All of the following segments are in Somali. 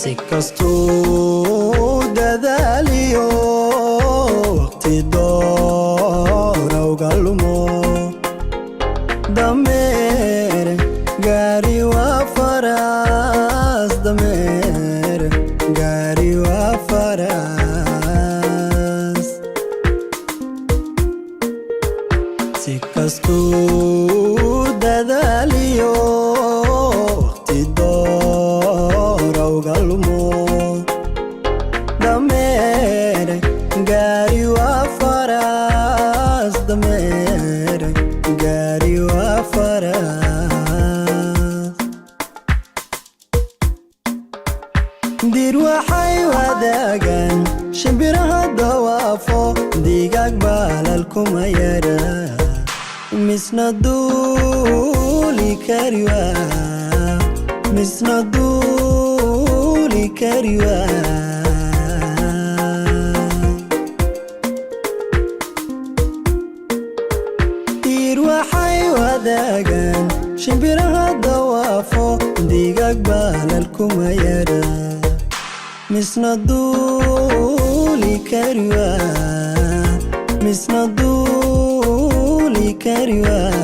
Si kastuu dadaaliyo waqti doora uga lumo, dameer gaari waa faras, dameer gaari waa faras. Si kastuu dadaaliyo waqti doora uga lumo, dameer gaari waa faras, dameer gaari waa faras. Diir waxay wadaagaan shimbiraha dawaafo, digaag baalal kuma yara, misna duuli kari waa, misna duuli kari waa. Diir waxay wadaagaan shimbiraha dawaafo, digaag baalal kuma yara, misna duuli kari waa, misna duuli kari waa.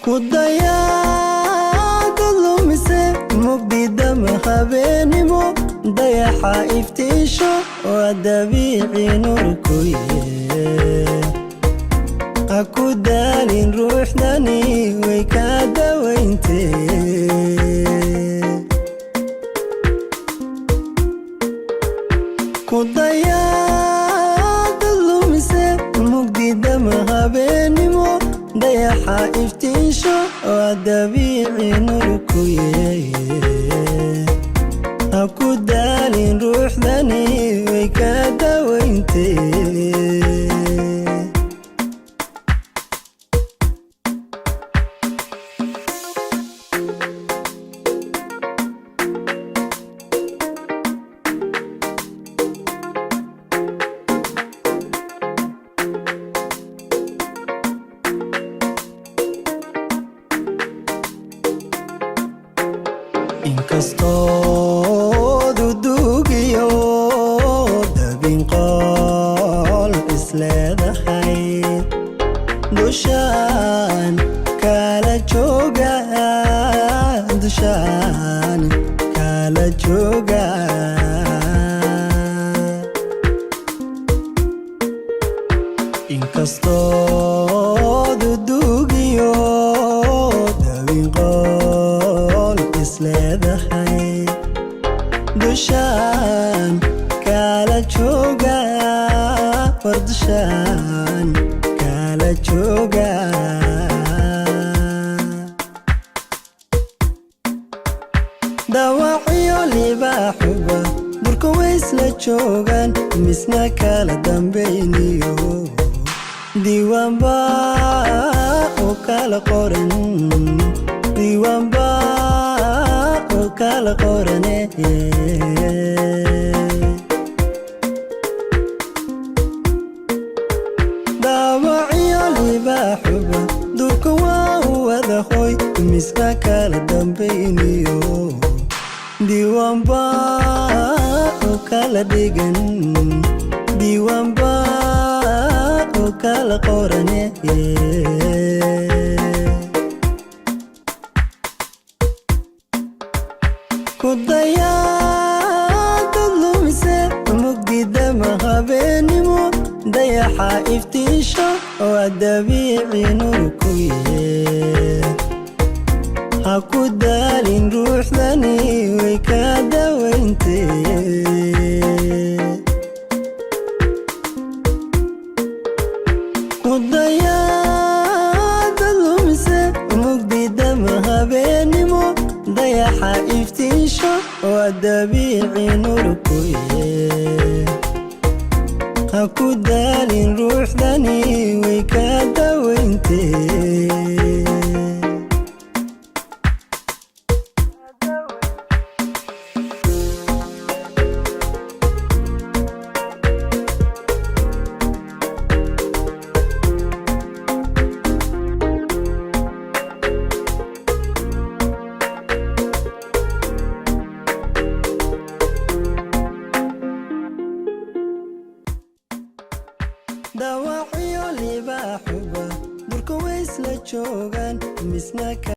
Ku dayaadad lumise mugdidama habeenimo, dayaxa iftiisho waa dabiici nuurkuye. Ha ku daalin ruuxdani, way kaa dawayntee. Ku dayaadad lumise mugdidama habeenimo, dayaxa iftiisho waa dabiici nuurkuye. Ha ku daalin ruuxdani, way kaa dawayntee. Inkastoodu dugiyo dabinqool isleedahay, dushaan kala jooga, dushaan kala jooga. Inkastoodu dugiyo dabinqool isleedahay, dushaan kala jooga, war dushaan kala jooga. Dawacyo libaaxuba durka waysla joogaan, misna kala dambayniyo diiwaanba u kala qoran, diiwaanba u kala qorane. Daawacyo libaaxuba durka waa u wada hoy, misna kala dambayniyo diiwaanba u kala dhigan, diiwaanba u kala qorane. Ku dayaadad lumise mugdidama habeenimo, dayaxa iftiisho waa dabiici nuurkuye. Ha ku daalin ruuxdani, way kaa dawayntee. Ku dayaadad lumise mugdidama habeenimo, dayaxa iftiisho waa dabiici nuurkuye. Ha ku daalin ruuxdani, way kaa dawayntee. Dawaciyo libaaxuba durka waysla joogaan, misna.